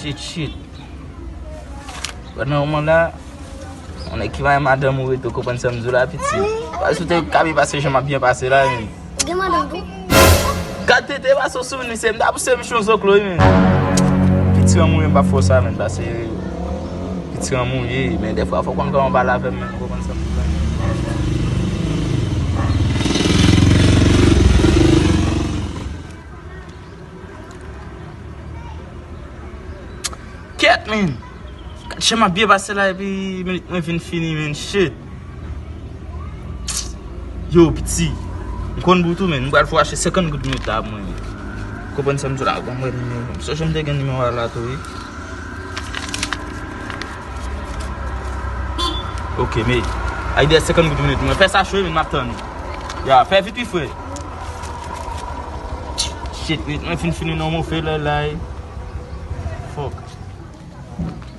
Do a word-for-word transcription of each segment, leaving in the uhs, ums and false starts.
Shit, shit. Pandan moman la, yon nèg ki pa gen madanm ou rete, ou konprann sa m di w la, piti. Paske ou te ka byen pase jan m ap byen pase la, men. Ou gen madanm tou? Gad tete, pase w souvni, se m ta pouse m yon zoklo, wi, men. Piti an mouye, m p ap fè w sa, men, pase piti an mouye, men dèfwa fò w konn kòman w pale avè m, men, ou konprann sa m di w la. Kèt, men! Gad jan m ap byen pase la epi minit mwen vin fini, men. Shit! Yo, piti. M konn bout ou, men. M pral fè w achte senkant goud minit la pou mwen, men. Konprann sa m di w la, ban mwen nimewo. M sonje m te gen nimewo a la tou, wi. Ok, men. Ay, dèyè senkant goud minit mwen. Fè sa cho, men, m ap tann ou. Ya, fè vit, wi, frè. Shit, minit mwen fin fini nan mofe lè la, wi. Fuck.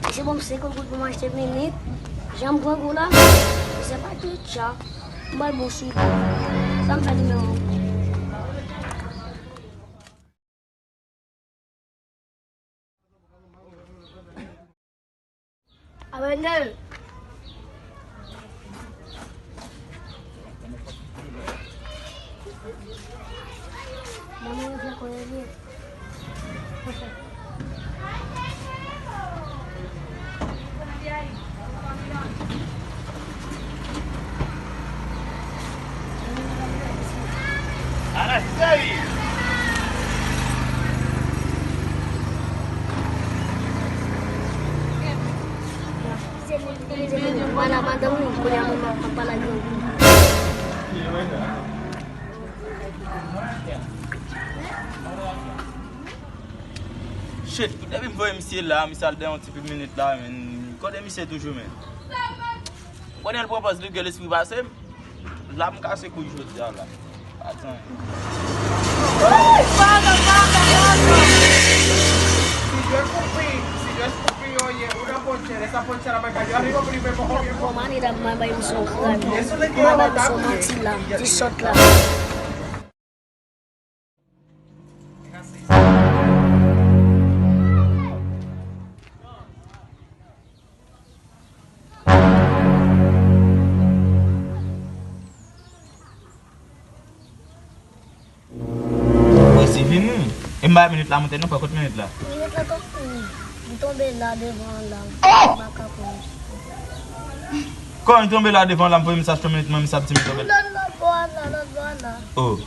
Mesye ban m senkant goud pou m achte minit. Jan m pran gou la, se pa ki tcha. M bay bon sou. Sa m fè nimewo. Abènèl. Manman, yo fè kòrèli. Ala seri! Mwen la madanm li, kounye a mwen ap pale ak yo. Shit, depi m voye misye la, misye al dèyè yon ti pil minit la, men. Kote misye toujou, men? M konnen l pran pòz li, gen lespri pase m. La m kase kouy jodi a la. Pa di anyen. Bon, mani dam, mwen bay misye yon krab. Mwen bay misye yon manti la, ti sòt la. Wi, si vini. E m bay minit la monte non, frè, kot minit la? Minit la tonbe. Li tonbe la devan la. M pa ka pran. Kòman li tonbe la devan la, m voye misye achte minit, mwen, misye ap di m tonbe. Lòt, lòt bò a la, lòt bò a la. Oh.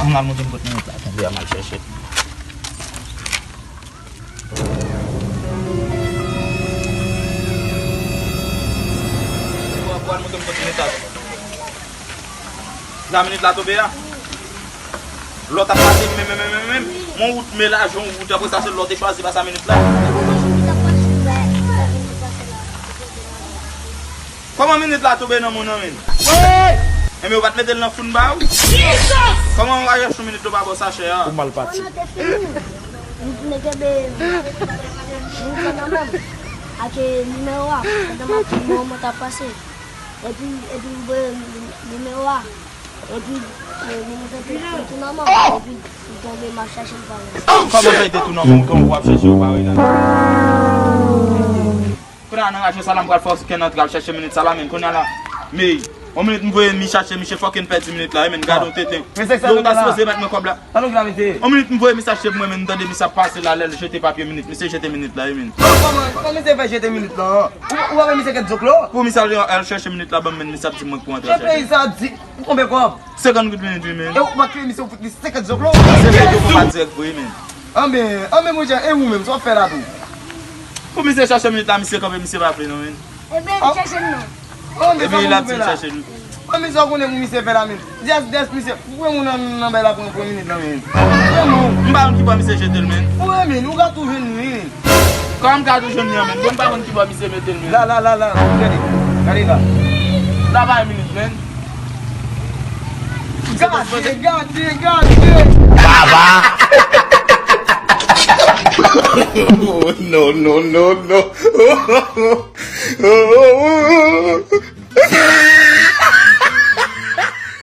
Ann al montre m kot minit la tonbe a, m al chèche. Ou al montre m kot minit la tonbe. La minit la tonbe a. Lòt ap pase menm, menm, menm, menm, menm. Yon wout melaje, yon wout, apre sa se lòt e chwazi pase a minit la. Kòman minit la tonbe nan moun nan, men? Enben, ou pa t mete l nan foun ba ou? Kòman w a chèche yon minit ou pa ba w sachè a? Ou mal pati. Mwen te fini. Mwen te kenbe. Mwen te nan men m. Ak nimewo a. Pandan m ap di mwen, mwen t ap pase. Epi, epi m voye nimewo a. Epi, e, li mete tou, tou nan men m. Epi, li tonbe, m ap chache l pa wè. Kòman fè te tou nan men w? Kòman w ap chache w pa wè nan men w? Kounye a nan radyo sa la, m pral fòs ken antre al chache minit sa la, men kounye a la. Men, yon minit m voye mi chache misye, fòk n pèdi minit la, men gade yon tenten. Yo ta sipoze mèt mwen kòb la. Yon minit m voye misye achte pou mwen, men m tande misye ap pase la, lè l jete papye minit, misye jete minit la, wi, men. Kòman, kòman misye fè jete minit la? Ou, ou pa wè misye kèt zoklo? Pou misye al, al chèche minit la, ban m, men misye ap di mwen pou antre al chèche. Peyi sa di, ou konbyen kòb? Senkant goud minit, wi, men. E ou pa kite misye, ou fout li senkant zoklo? Se vre, yo konpa dirèk vre, men. Anben, anben, monchè, e ou menm, sa w ap fè la tou? Pou misye chache minit la, misye kanpe, misye pa vle, non, men. Ebyen, li chèche l non. Ebyen, l ap di l chèche l. An, men sa w konnen pou misye fè la, men. Dyès, dyès, misye, pou moun nan, nan bay la pran, pran minit la, men. Pou moun. M pa konn ki bò misye jete l, men. Pou moun, men, ou ka tou jwenn li, men. Kòman m ka tou jwenn li an, men? Bon, m pa konn ki bò misye mete l, men. La, la, la, la, gade. Gade la. La bay minit, men. Gade, gade, gade. Baba! Oh, no, no, no, no.